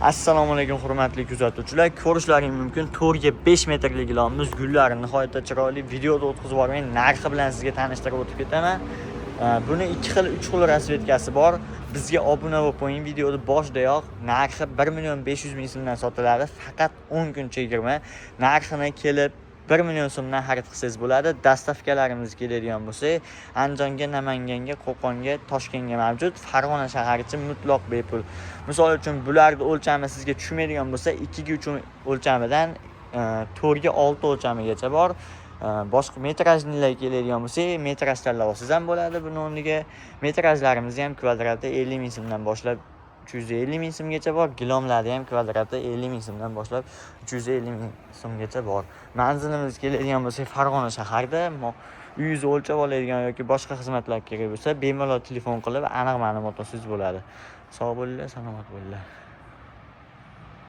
Assalomu alaykum, hurmatli kuzatuvchilar. Ko'rishlaring mumkin, 4 ga 5 metrlik gilamimiz, gullari nihoyatda chiroyli. Videoda o'tkazib yubormang, narxi bilan sizga tanishtirib o'tib ketaman. Buni ikki xil, uch xil расцветка si bor. Bizga obuna bo'lib qo'ying. Videoni boshidayoq narxi 1 million 500 ming so'mdan sotiladi. Faqat 10 kun chegirma. Narxini kelib 1 million so'mdan xarid qilsangiz bo'ladi. Доставка larimiz keladigan bo'lsa, Andijonga, Namanganga, Qo'qonga, Toshkentga mavjud. Farg'ona shaharicha mutlaq bepul. Misol uchun, bularni o'lchami sizga tushmaydigan bo'lsa, 2 ga 3 o'lchamidan 4 ga 6 o'lchamigacha bor. Boshqa метражный lar keladigan bo'lsak, metraj tanlab olsangiz ham bo'ladi buni o'rniga. Metrajlarimizni ham kvadrati 50 ming so'mdan boshlab 350 ming so'mgacha bor. Gilomlarni ham kvadrati 50 ming so'mdan boshlab 350 ming so'mgacha bor. Manzilimiz keladigan bo'lsak, Farg'ona shaharida. Uyingizni o'lchab oladigan yoki boshqa xizmatlar kerak bo'lsa, bemalol telefon qilib, aniq ma'lumot olsangiz bo'ladi. Sog' bo'linglar, salomat bo'linglar.